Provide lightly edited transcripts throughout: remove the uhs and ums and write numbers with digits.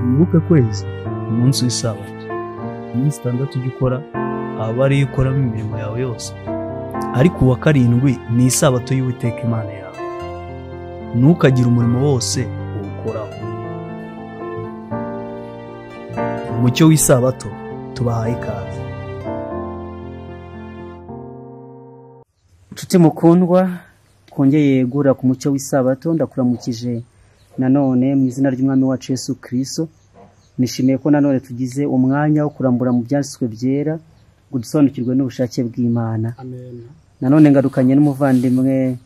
Wibuke kwezi umunsi w'isabato, iminsi 6 ujya ukora aba ariyo ukoramo imirimo yawe yose, ariko uwa karindwi ni isabato y'Uwiteka Imana yawe, ntukagire umurimo wose uwukoraho. Umucyo w'isabato tubahaye ikaze. Nshuti mukundwa, twongeye guhura ku mucyo w'isabato, ndakuramukije nanone mu izina ry'Umwami wacu Yesu Kristo. Nishimiye ko nanone tugize umwanya wo kurambura mu byanditswe byera ngo dusobanukirwe n'ubushake bw'Imana. Amen. Nanone ngarukanye n'umuvandimwe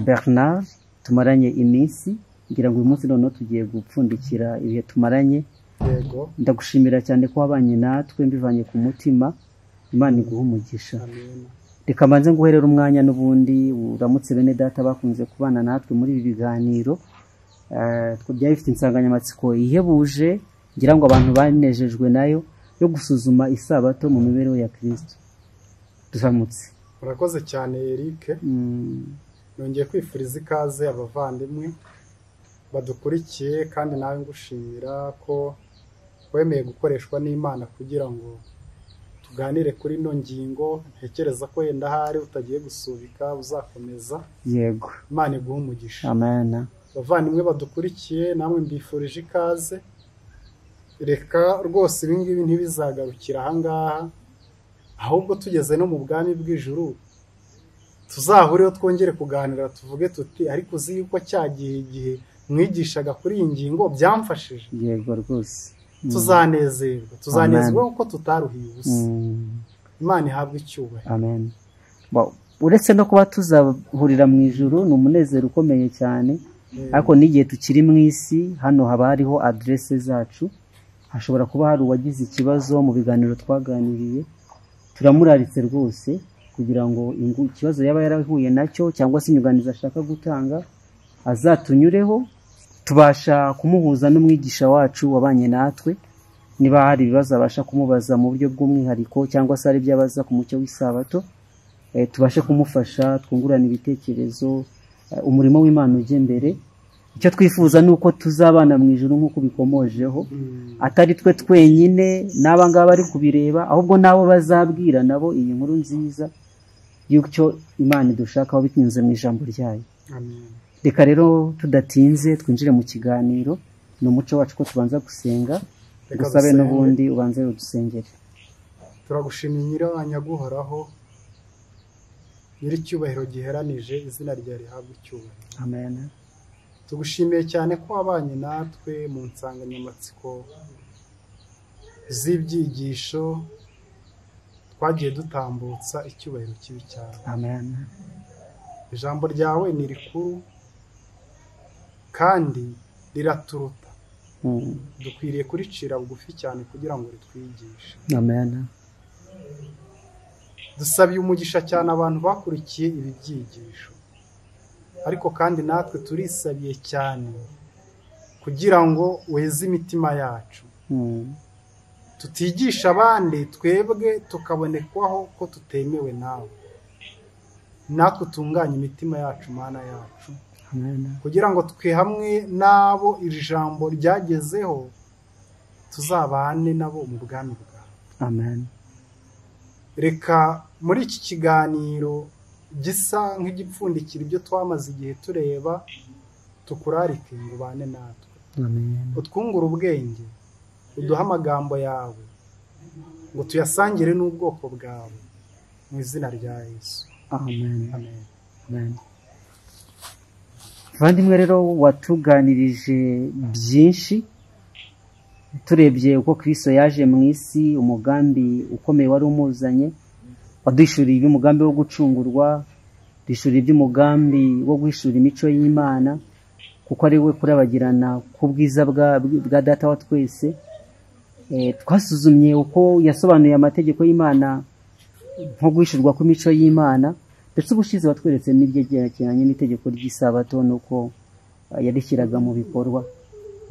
Bernard tumaranye iminsi, ngira ngo uyu munsi noneho tugiye gupfundikira ibihe tumaranye. Yego. Ndagushimira cyane ko wabanye natwe mbivanye ku mutima. Imana iguhe umugisha. Amen. Reka mbanze nguherere umwanya n'ubundi uramutse bene data bakunze kubana natwe muri ibi biganiro. Byari bifite insanganyamatsiko ihebuje, ngira ngo abantu banejejwe nayo, yo gusuzuma isabato mu mibereho ya Kristo. Turamutse. Murakoze cyane Eric. Nongeye kwifuriza ikaze abavandimwe badukurikiye, kandi nawe ngushimira ko wemeye gukoreshwa n'Imana kugira ngo tuganire kuri ino ngingo. Ntekereza ko yenda ahari utagiye gusubika uzakomeza. Yego. Imana iguhe umugisha. Amen. Abavandimwe badukurikiye namwe mbifurije ikaze. Reka rwose ibi ngibi ntibizagarukira aha ngaha, ahubwo tugeze no mu bwami bw'ijuru tuzahureho twongere kuganira, tuvuge tuti ariko uzi yuko cya gihe igihe mwigishaga kuri iyi ngingo byamfashije. Yego rwose. Tuzanezerwa, tuzanezerwa kuko tutaruhiye ubusa. Imana ihabwe icyubahiro. Amen. Uretse no kuba tuzahurira mu ijuru, ni umunezero ukomeye cyane, ariko n'igihe tukiri mu isi hano haba hariho adresse zacu, hashobora kuba hari uwagize ikibazo mu biganiro twaganiriye, turamuraritse rwose kugira ngo ikibazo yaba yarahuye nacyo cyangwa se inyunganizi ashaka gutanga azatunyureho, tubasha kumuhuza n'umwigisha wacu wabanye natwe. Niba hari ibibazo abasha kumubaza mu buryo bw'umwihariko cyangwa se hari ibyo abaza ku mucyo w'isabato, tubashe kumufasha, twungurana ibitekerezo, umurimo w'Imana ujye mbere. Icyo twifuza ni uko tuzabana mu ijuru nk'uko bikomojeho, atari twe twenyine n'aba ngaba bari kubireba, ahubwo nabo bazabwira nabo iyi nkuru nziza y'icyo Imana idushakaho binyuze mu ijambo ryayo. Amen. Reka rero tudatinze twinjire mu kiganiro. Ni umuco wacu ko tubanza gusenga, gusabe n'ubundi ubanze udusengere. Turagushimiye Nyiranyaguhoraho, nyiricyubahiro giheranije, izina ryawe rihabwe icyubahiro. Amen. Tugushimiye cyane ko wabanye natwe mu nsanganyamatsiko z'ibyigisho twagiye dutambutsa, icyubahiro kibi cyane. Amen. Ijambo ryawe ni rikuru kandi riraturuta. Dukwiriye kuricira bugufi cyane kugira ngo ritwigishe. Amen. Dusabiye umugisha cyane abantu bakurikiye ibi byigisho, ariko kandi natwe turisabiye cyane kugira ngo weze imitima yacu, tutigisha abandi twebwe tukabonekwaho ko tutemewe nawe. Natwe tunganye imitima yacu, Mana yacu, kugira ngo twe hamwe n'abo iri jambo ryagezeho tuzabane nabo mu bwami bwawe. Amen. Reka muri iki kiganiro gisa nk'igipfundikira ibyo twamaze igihe tureba, tukurarike ngo ubane natwe. Amen. Utwungure ubwenge, uduhe amagambo yawe ngo tuyasangire n'ubwoko bwawe, mu izina rya Yesu. Amen. Amen. Amen. Muvandimwe rero watuganirije byinshi, turebye uko Kristo yaje mu isi, umugambi ukomeye wari umuzanye, waduhishuriye iby'umugambi wo gucungurwa, duhishuriye iby'umugambi wo guhishura imico y'Imana, kuko ari we kurabagirana k'ubwiza bwa data wa twese. Twasuzumye uko yasobanuye amategeko y'Imana nko guhishurwa kw'imico y'Imana, ndetse ubushize watweretse n'ibyerekeranye n'itegeko ry'isabato nuko yarishyiraga mu bikorwa.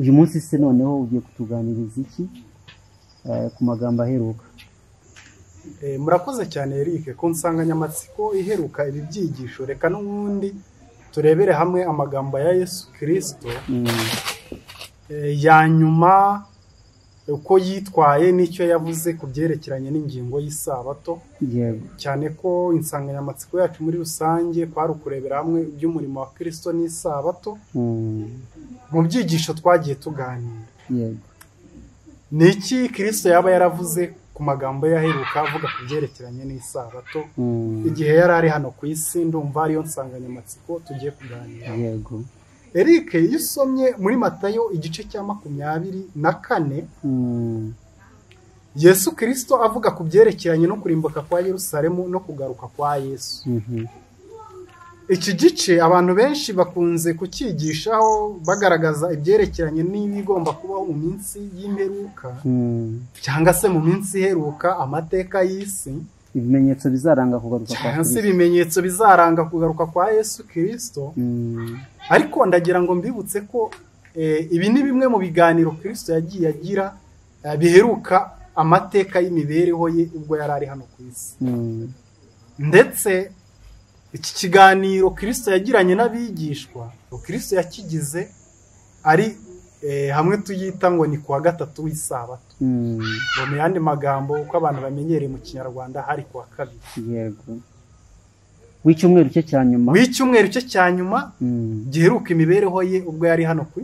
Uyu munsi se noneho ugiye kutuganiriza iki ku magambo aheruka? Murakoze cyane Eric ku nsanganyamatsiko iheruka ibi byigisho. Reka n'ubundi turebere hamwe amagambo ya Yesu Kristo ya nyuma uko yitwaye n'icyo yavuze ku byerekeranye n'ingingo y'isabato. Yego. Cyane ko insanganyamatsiko yacu muri rusange kwari ukurebera hamwe iby'umurimo wa Kristo n'isabato. Mu byigisho twagiye tuganira. Yego. Ni iki Kristo yaba yaravuze ku magambo yaheruka avuga ku byerekeranye n'isabato igihe yari ari hano ku isi? Ndumva ariyo nsanganyamatsiko tugiye kuganira. Yego. Eric, iyo usomye muri Matayo igice cya 24, Yesu Kristo avuga ku byerekeranye no kurimbuka kwa Yerusalemu no kugaruka kwa Yesu. Iki gice abantu benshi bakunze kucyigishaho bagaragaza ibyerekeranye n'ibigomba kubaho mu minsi y'imperuka, cyangwa se mu minsi iheruka amateka y'isi, ibimenyetso bizaranga kugaruka kwa cyangwa se Kristo. ibimenyetso bizaranga kugaruka kwa Yesu Kristo. Ariko ndagira ngo mbibutse ko ibi ni bimwe mu biganiro Kristo yagiye agira biheruka amateka y'imibereho ye ubwo yari ari hano ku isi. Ndetse iki kiganiro Kristo yagiranye n'abigishwa, Kristo yakigize ari hamwe tuyita ngo ni kuwa gatatu w'isabato. Ngo mu yandi magambo uko abantu bamenyereye mu Kinyarwanda hari kuwa kabiri. Yego. W'icyumweru cye cya nyuma. W'icyumweru cye cya nyuma giheruka imibereho ye ubwo yari hano ku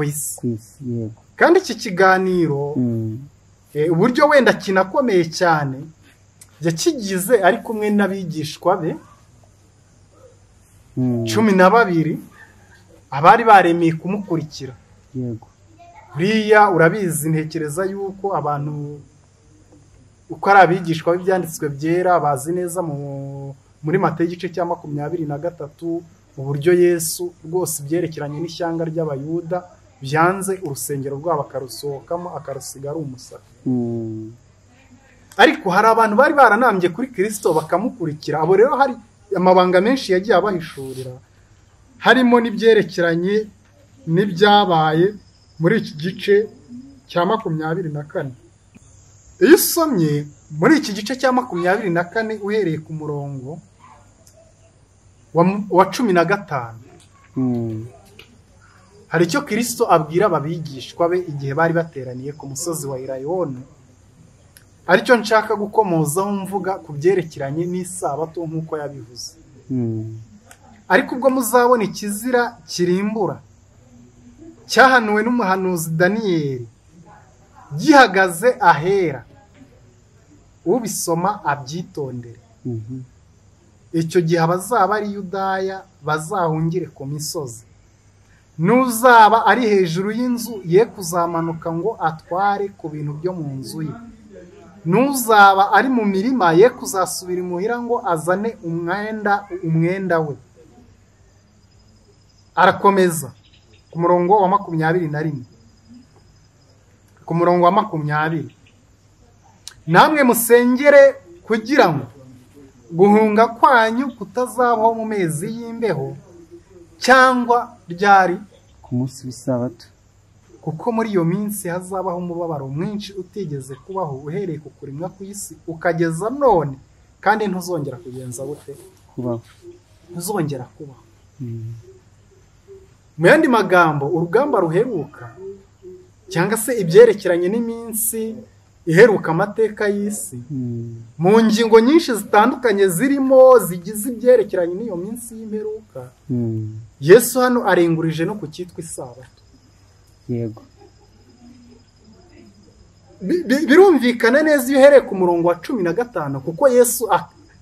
isi. Ku isi, yego. Kandi iki kiganiro uburyo wenda kinakomeye cyane yakigize ari kumwe n'abigishwa be 12 abari baremeye kumukurikira. Yego. Buriya urabizi, ntekereza yuko abantu uko ari abigishwa b'ibyanditswe byera bazi neza muri Matayo igice cya 23 uburyo Yesu rwose ibyerekeranye n'ishyanga ry'Abayuda byanze urusengero rwabo akarusohokamo akarusiga ari umusaka. Ariko hari abantu bari baranambye kuri Kristo bakamukurikira. Abo rero hari amabanga menshi yagiye abahishurira, harimo n'ibyerekeranye n'ibyabaye muri iki gice cya 24. Iyo usomye muri iki gice cya 24 uhereye ku murongo wa 15, hari icyo Kristo abwira ababigishwa be igihe bari bateraniye ku musozi wa Elayono, aricyo nshaka gukomozaho mvuga ku byerekeranye n'isabato nk'uko yabivuze. Ariko ubwo muzabona ikizira kirimbura cyahanuwe n'umuhanuzi Daniyeli gihagaze ahera, ubisoma abyitondere. Icyo gihe abazaba ari Yudaya bazahungire ku misozi, n'uzaba ari hejuru y'inzu ye kuzamanuka ngo atware ku bintu byo mu nzu ye, n'uzaba ari mu mirima ye kuzasubira imuhira ngo azane umwenda we. Arakomeza ku murongo wa 21. Ku murongo wa 20, namwe musengere kugira ngo guhunga kwanyu kutazabaho mu mezi y'imbeho cyangwa ryari ku munsi w'isabato, kuko muri iyo minsi hazabaho umubabaro mwinshi utigeze kubaho uhereye ku kuremwa kw'isi ukageza none, kandi ntuzongera kugenza gute? Kubaho. Ntuzongera kubaho. Mu yandi magambo, urugamba ruheruka cyangwa se ibyerekeranye n'iminsi iheruka amateka y'isi, mu ngingo nyinshi zitandukanye zirimo zigize ibyerekeranye n'iyo minsi y'imperuka, Yesu hano arengurije no ku cyitwa isabato. Yego. Birumvikana neza iyo uhereye ku murongo wa 15, kuko Yesu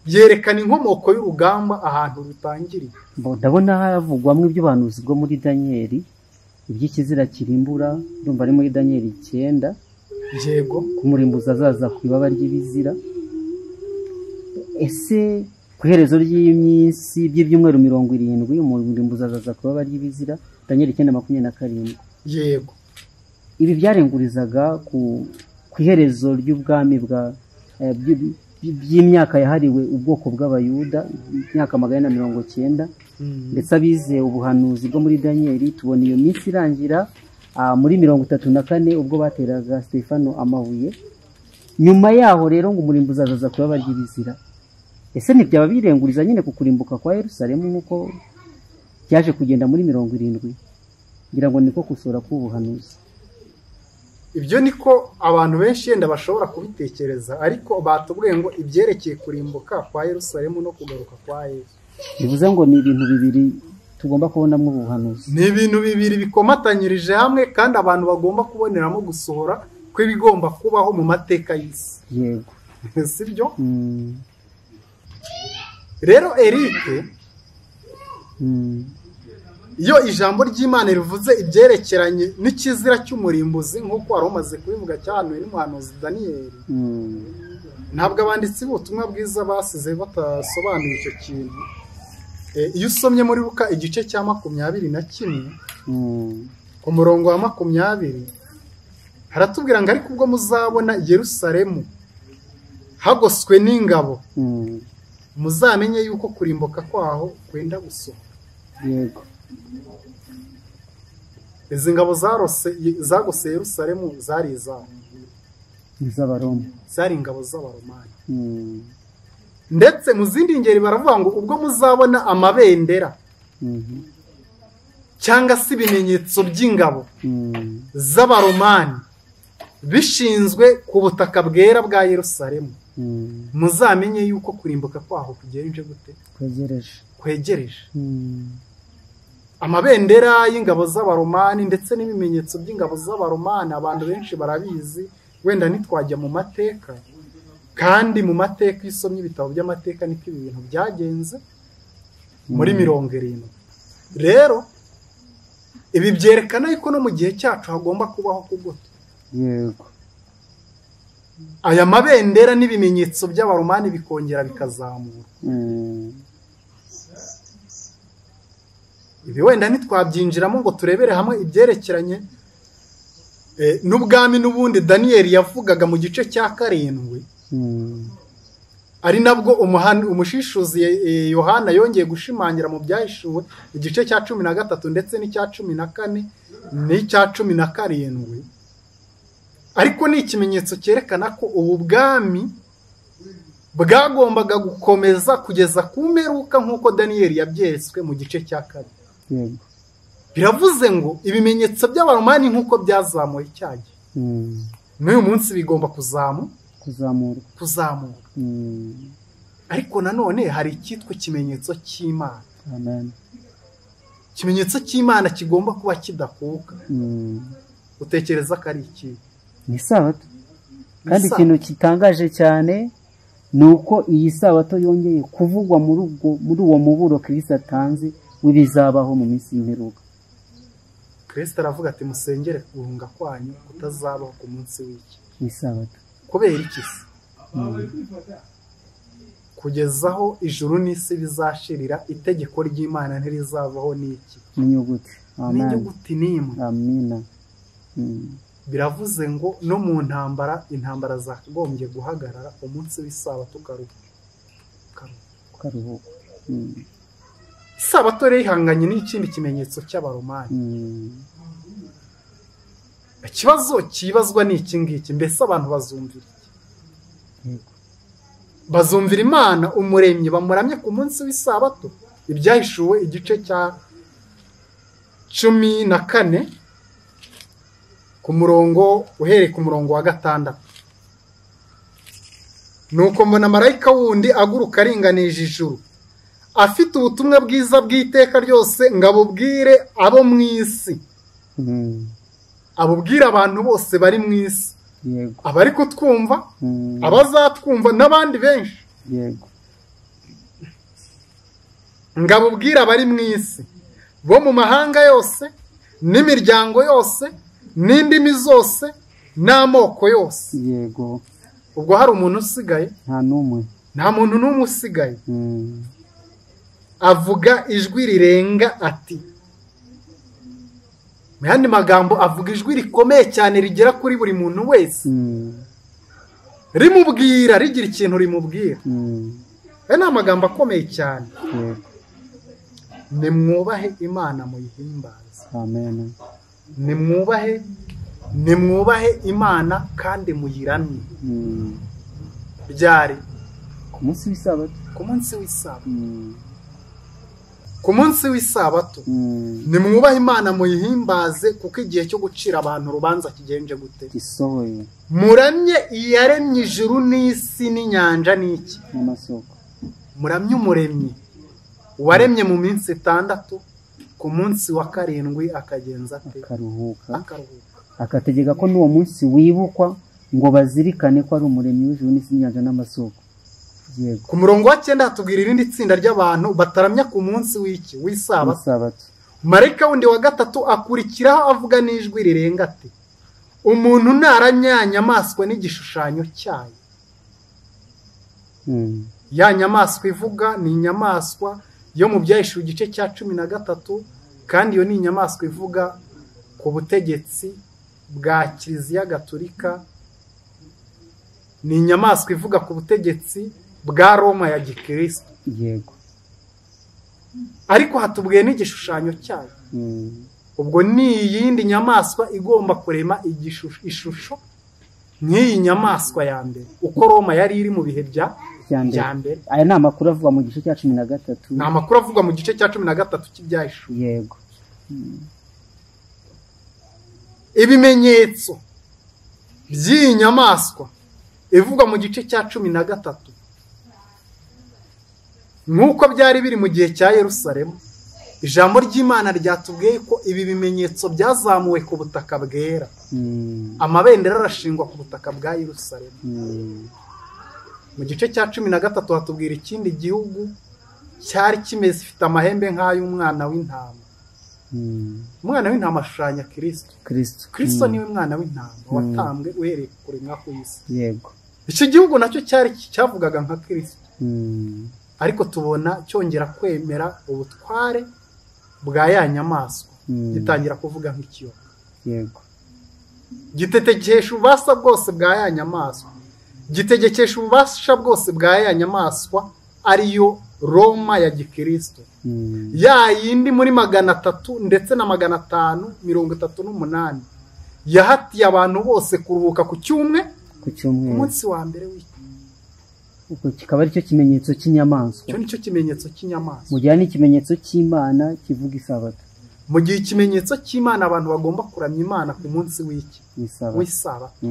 yerekana inkomoko y'urugamba ahantu rutangiriye. Ndabona havugwamo iby'ubuhanuzi bwo muri Daniyeli, iby'ikizira kirimbura, ndumva ari muri Daniyeli 9. Yego. Kumurimbuza azaza ku ibaba ry'ibizira. Ese ku iherezo ry'iminsi by'ibyumweru 70 umurimbuza azaza ku ibaba ry'ibizira, Daniyeli 9:27. Yego. Ibi byarengurizaga ku iherezo ry'ubwami bwa by'imyaka yahariwe ubwoko bw'Abayuda, imyaka 490, ndetse abize ubuhanuzi bwo muri Daniyeli tubona iyo minsi irangira muri 34 ubwo bateraga Stefano amabuye. Nyuma yaho rero ngo umurimbuzi azaza ku ibaba ry'ibizira. Ese ntibyaba birenguriza nyine ku kurimbuka kwa Yerusalemu nk'uko byaje kugenda muri 70? Ngira ngo niko kusura k'ubuhanuzi. Ibyo niko abantu benshi yenda bashobora kubitekereza, ariko batubwiye ngo ibyerekeye kurimbuka kwa Yerusalemu no kugaruka kwa Yesu. Bivuze ngo ni ibintu bibiri tugomba kubonamo ubuhanuzi. Ni ibintu bibiri bikomatanyirije hamwe kandi abantu bagomba kuboneramo gusohora kw'ibigomba kubaho mu mateka y'isi. Yego. Sibyo? Rero Eric, iyo ijambo ry'Imana rivuze ibyerekeranye n'ikizira cy'umurimbuzi nk'uko wari umaze kubivuga cyahanuwe n'umuhanuzi Daniel, ntabwo abanditsi b'ubutumwa bwiza basize batasobanuye icyo kintu. Iyo usomye muri Luka igice cya 21 ku murongo wa 20 haratubwira ngo ariko ubwo muzabona Yerusalemu hagoswe n'ingabo, muzamenye yuko kurimbuka kwaho kwenda gusohora. Yego. Izi ngabo zagose Yerusalemu zari iz'Abaroma, zari ingabo z'Abaromani. Ndetse mu zindi ngeri baravuga ngo ubwo muzabona amabendera cyangwa se ibimenyetso by'ingabo z'Abaromani bishinzwe ku butaka bwera bwa Yerusalemu, muzamenye yuko kurimbuka kwaho kugereje gute? Kwegereje. Amabendera y'ingabo z'Abaromani ndetse n'ibimenyetso by'ingabo z'Abaromani abantu benshi barabizi, wenda ntitwajya mu mateka, kandi mu mateka iyo usomye ibitabo by'amateka niko ibi bintu byagenze muri 70. Rero ibi byerekana yuko no mu gihe cyacu hagomba kubaho kugota. Yego. Aya mabendera n'ibimenyetso by'Abaromani bikongera bikazamura. Ibi wenda ntitwabyinjiramo ngo turebere hamwe ibyerekeranye n'ubwami n'ubundi Daniel yavugaga mu gice cya 7, ari nabwo umushishuzi Yohana yongeye gushimangira mu byahishuwe igice cya 13 ndetse n'icya 14 n'icya 17. Ariko ni ikimenyetso cyerekana ko ubu bwami bwagombaga gukomeza kugeza ku mperuka nk'uko Daniel yabyeretswe mu gice cya 2. Biravuze ngo ibimenyetso by'Abaromani nk'uko byazamuye icyagihe, n'uyu munsi bigomba kuzamurwa. Ariko nanone hari icyitwa ikimenyetso cy'Imana. Amen. Ikimenyetso cy'Imana kigomba kuba kidakuka. Utekereza ko ari iki? Ni Isabato. Kandi ikintu kitangaje cyane ni uko iyi Sabato yongeye kuvugwa muri uwo muburo Kristo atanze w'ibizabaho mu minsi y'imperuka. Kristo aravuga ati musengere guhunga kwanyu kutazabaho ku munsi w'iki? Isabato. Kubera iki se? Kugeza aho ijuru n'isi bizashirira, itegeko ry'Imana ntirizavaho n'iki? N'inyuguti. Amen. N'inyuguti n'imwe. Amina. Biravuze ngo no mu ntambara, intambara zakagombye guhagarara, umunsi w'isabato ukaruhuka. Isabato rero ihanganye n'ikindi kimenyetso cy'Abaromani. Ikibazo kibazwa ni iki ngiki: mbese abantu bazumvira iki? Bazumvira Imana umuremyi bamuramye ku munsi w'isabato? Ibyahishuwe igice cya 14 ku murongo uhereye ku murongo wa 6. Nuko mbona marayika wundi aguruka aringanije ijuru, afite ubutumwa bwiza bw'iteka ryose ngo abubwire abo mu isi. Abubwire abantu bose bari mu isi. Yego. Abari kutwumva, abazatwumva n'abandi benshi. Yego. Ngo abubwire abari mu isi bo mu mahanga yose n'imiryango yose n'indimi zose n'amoko yose. Yego. Ubwo hari umuntu usigaye? Nta n'umwe. Nta muntu n'umwe usigaye. Avuga ijwi rirenga ati, mu yandi magambo avuga ijwi rikomeye cyane rigera kuri buri muntu wese, rimubwira, rigira ikintu rimubwira. Aya ni amagambo akomeye cyane. Nimwubahe Imana muyihimbaze. Amen. Nimwubahe Imana kandi muyiramye. Byari ku munsi w'isabato. Ku munsi w'isabato. Ku munsi w'isabato nimwubahe Imana muyihimbaze, kuko igihe cyo gucira abantu urubanza kigenje gute? Gisohoye. Muramye iyaremye ijuru n'isi n'inyanja n'iki? N'amasoko. Muramye umuremyi waremye mu minsi 6, ku munsi wa 7 akagenza ate? Akaruhuka. Akategeka ko n'uwo munsi wibukwa ngo bazirikane ko ari umuremyi w'ijuru n'isi n'inyanja n'amasoko. Yego. Ku murongo wa 9 hatubwira irindi tsinda ry'abantu bataramya ku munsi w'iki? W'isabato. Marayika wundi wa 3 akurikiraho avuga n'ijwi rirenga ati umuntu naramya nyamaswa n'igishushanyo cyayo. Ya nyamaswa ivuga ni inyamaswa yo mu Byahishuwe igice cya 13, kandi iyo ni inyamaswa ivuga ku butegetsi bwa Kiliziya Gatolika, ni inyamaswa ivuga ku butegetsi bwa Roma ya Gikristo. Yego. Ariko hatubwiye n'igishushanyo cyayo. Ubwo ni iyindi nyamaswa igomba kurema ishusho nk'iyi nyamaswa ya mbere, uko Roma yari iri mu bihe bya mbere. Aya ni amakuru avugwa mu gice cya 13. Ni amakuru avugwa mu gice cya 13 cy'Ibyahishuwe. Yego. Ibimenyetso by'iyi nyamaswa ivugwa mu gice cya 13, nk'uko byari biri mu gihe cya Yerusalemu, ijambo ry'Imana ryatubwiye ko ibi bimenyetso byazamuwe ku butaka bwera. Amabendera arashingwa ku butaka bwa Yerusalemu. Mu gice cya 13 hatubwira ikindi gihugu cyari kimeze ifite amahembe nk'ay'umwana w'intama. Umwana w'intama ashushanya Kristo. Kristo niwe mwana w'intama watambwe uhereye ku kuremwa kw'isi. Yego. Iki gihugu nacyo cyari cyavugaga nka Kristo. Ariko tubona cyongera kwemera ubutware bwa ya nyamaswa, gitangira kuvuga nk'ikiyoka. Yego. Gitegekesha ububasha bwose bwa ya nyamaswa. Gitegekesha ububasha bwose bwa ya nyamaswa ariyo Roma ya Gikristo. Ya yindi muri 300 ndetse na 538 yahatiye abantu bose kuruhuka ku cyumwe, ku cyumweru, umunsi wa mbere w'iki. Ubwo kikaba ari cyo kimenyetso cy'inyamaswa. Cyo nicyo kimenyetso cy'inyamaswa. Mu gihe ni ikimenyetso cy'Imana kivuga isabato. Mu gihe ikimenyetso cy'Imana abantu bagomba kuramya Imana ku munsi w'iki? W'isabato.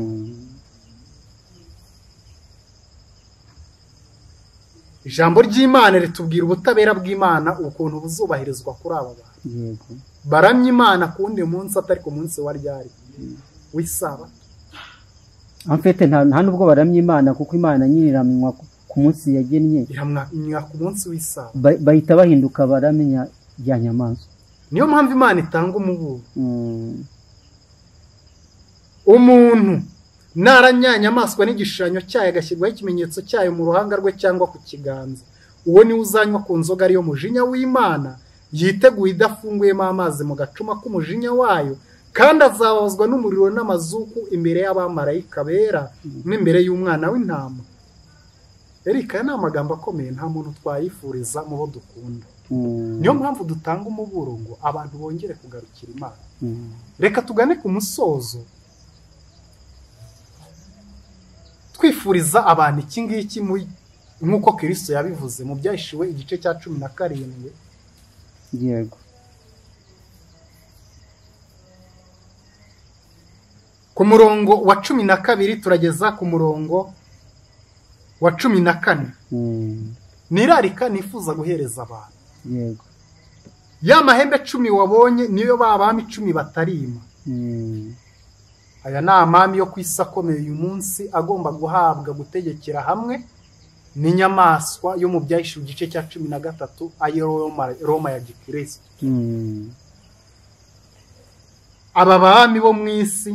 Ijambo ry'Imana ritubwira ubutabera bw'Imana ukuntu buzubahirizwa kuri aba bantu. Yego. Baramya Imana ku wundi munsi atari ku munsi wa ryari? W'isabato. En fait nta nubwo baramya Imana, kuko Imana nyine iramywa ku munsi yagennye. Iramywa ku munsi w'isabato. Bahita bahinduka baramenya ya nyamaswa. Niyo mpamvu Imana itanga umuburo. Umuntu naramya nyamaswa n'igishushanyo cyayo agashyirwaho ikimenyetso cyayo mu ruhanga rwe cyangwa ku kiganza, uwo niwe uzanywa ku nzoga ariyo mujinya w'Imana yiteguye idafunguyemo amazi mu gacuma k'umujinya wayo, kandi azababazwa n'umuriro n'amazuku imbere y'abamarayika bera n'imbere y'umwana w'intama. Erika, ni amagambo akomeye, nta muntu twayifuriza mu bo dukunda. Niyo mpamvu dutanga umuburo ngo abantu bongere kugarukira Imana. Reka tugane ku musozo twifuriza abantu iki ngiki nk'uko Kristo yabivuze mu Byahishuwe igice cya 17. Yego. Ku murongo wa 12 turageza ku murongo wa 14. Nirarika nifuza guhereza abantu. Yego. Ya mahembe 10 wabonye niyo babami 10 batarima. Aya ni amami yo ku isi akomeye uyu munsi agomba guhabwa gutegekera hamwe n'inyamaswa yo mu Byahishuwe igice cya 13 ayo Roma ya Gikristo. Aba bami bo mu isi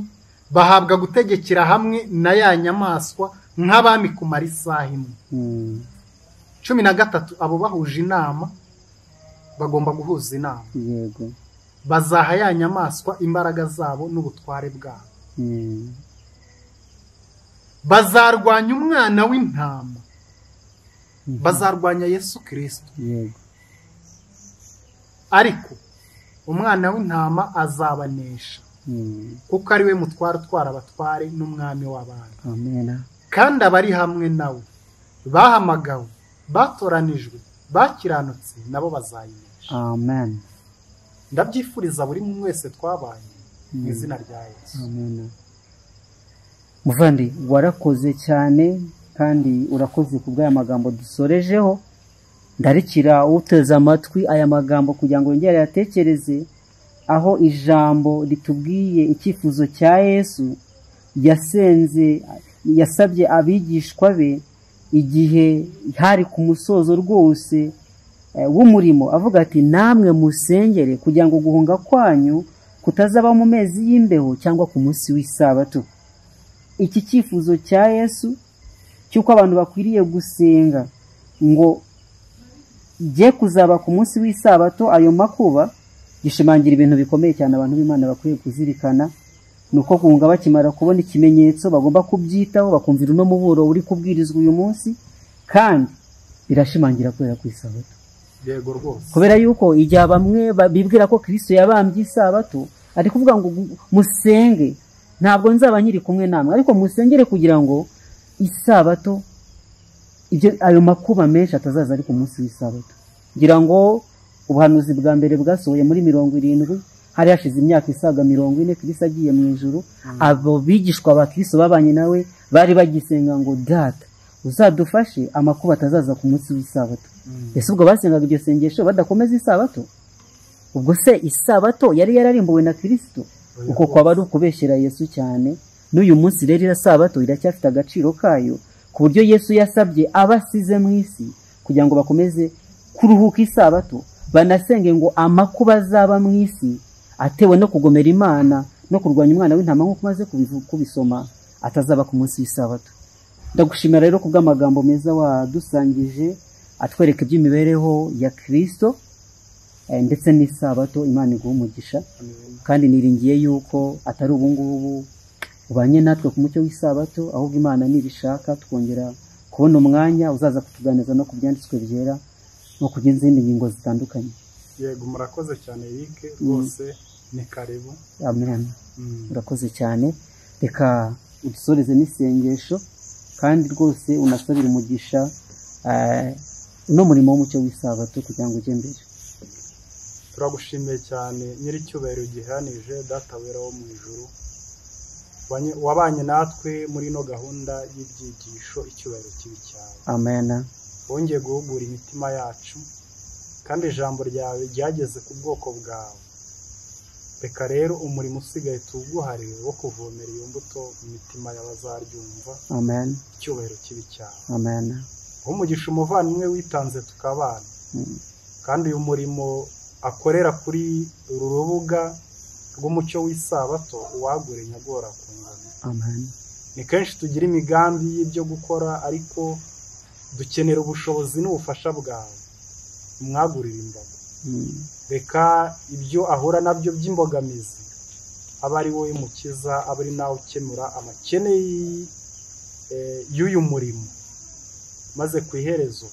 bahabwa gutegekera hamwe na ya nyamaswa nk'abami kumara isaha imwe. 13 abo bahuje inama bagomba guhuza inama. Yego. Bazaha ya nyamaswa imbaraga zabo n'ubutware bwabo. Bazarwanya umwana w'intama. Bazarwanya Yesu Kristo. Yego. Ariko umwana w'intama azabanesha, kuko ari we mutware utwara abatware n'umwami w'abantu. Amen. Kandi abari hamwe nawe bahamagawe, batoranijwe, bakiranutse, nabo bazayinesha. umugisha. Amen. Ndabyifuriza buri umwe wese twabanye mu izina rya Yesu. Amen. Muvandi, warakoze cyane kandi urakoze ku bw'aya magambo dusorejeho. Ndarikira uteze amatwi aya magambo kugira ngo yongere ayatekereze, aho ijambo ritubwiye icyifuzo cya Yesu yasenze, yasabye abigishwa be igihe hari ku musozo rwose w'umurimo, avuga ati namwe musengere kugira ngo guhunga kwanyu kutazaba mu mezi y'imbeho cyangwa ku munsi w'isabato. Iki cyifuzo cya Yesu cy'uko abantu bakwiriye gusenga ngo jye kuzaba ku munsi w'isabato ayo makuba, gishimangira ibintu bikomeye cyane abantu b'Imana bakwiye kuzirikana. Nuko guhunga bakimara kubona ikimenyetso bagomba kubyitaho, bakumvira uno muburo uri kubwirizwa uyu munsi, kandi birashimangira kubera ku isabato. Yego rwose. Kubera yuko igihe bamwe bibwira ko Kristo yabambye isabato, ari kuvuga ngo musenge, ntabwo nzaba nkiri kumwe namwe, ariko musengere kugira ngo isabato ibyo ayo makuba menshi atazaza ari ku munsi w'isabato. Ngira ngo ubuhanuzi bwa mbere bwasohoye muri 70, hari hashize imyaka isaga 40 Kristo agiye mu ijuru. Abo bigishwa ba Kristo babanye nawe bari bagisenga ngo data uzadufashe amakuba atazaza ku munsi w'isabato. Ese ubwo basengaga iryo sengesho badakomeza isabato? Ubwo se isabato yari yararimbuwe na Kristo? Uko kwaba ari ukubeshyera Yesu cyane. N'uyu munsi rero irasabato iracyafite agaciro kayo, ku buryo Yesu yasabye abasize mu isi kugira ngo bakomeze kuruhuka isabato, banasenge ngo amakuba azaba mu isi atewe no kugomera Imana no kurwanya umwana w'intama nk'uko umaze kubisoma atazaba ku munsi w'isabato. Ndagushimira rero kubw'amagambo meza wadusangije atwereka iby'imibereho ya Kristo ndetse n'isabato. Imana iguhe umugisha, kandi niringiye yuko atari ubu ngubu ubanye natwe ku mucyo w'isabato, ahubwo Imana nibishaka twongera kubona umwanya uzaza kutuganiriza no ku byanditswe byera no ku zindi ngingo zitandukanye. Yego, murakoze cyane Eric, rwose ni karibu. Amen. Murakoze cyane. Reka udusoreze n'isengesho, kandi rwose unasabire umugisha uno murimo w'umucyo w'isabato kugira ngo ujye mbere. Turagushimiye cyane nyiricyubahiro gihanije Data wera wo mu ijuru, wabanye natwe muri ino gahunda y'ibyigisho, icyubahiro kibi cyawe. Amen. Wongeye guhugura imitima yacu, kandi ijambo ryawe ryageze ku bwoko bwawe. Reka rero umurimo usigaye tuwuguharire wo kuvomera iyo mbuto mu mitima y'abazaryumva. Amen. Icyubahiro kibi cyawe. Amen. Umugisha umuvandimwe witanze tukabana, kandi uyu murimo akorera kuri uru rubuga rw'umucyo w'isabato uwagure nyagora ku ngano. Amen. Ni kenshi tugira imigambi y'ibyo gukora, ariko dukenera ubushobozi n'ubufasha bwawe. Umwagurira imbago. Reka ibyo ahura nabyo by'imbogamizi aba ari wowe mukiza, aba ari nawe ukemura amakene y'uyu murimo, maze ku iherezo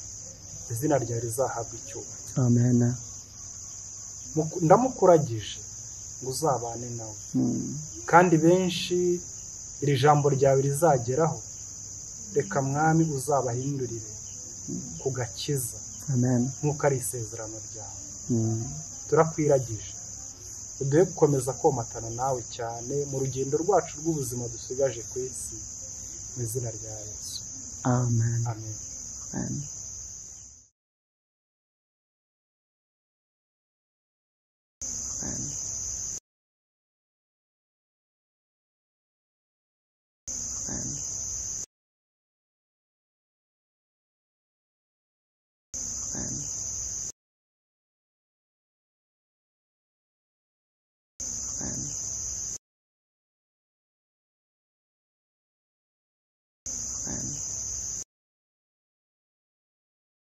izina ryawe rizahabwa icyubahiro. Amen. Ndamukuragije ngo uzabane nawe, kandi benshi iri jambo ryawe rizageraho. Reka mwami uzabahindurire ku gakiza. Amen. Nk'uko ari isezerano ryawe. Turakwiragije uduhe gukomeza komatana nawe cyane mu rugendo rwacu rw'ubuzima dusigaje ku isi, mu izina rya Yesu. Amen. Amen. Amen.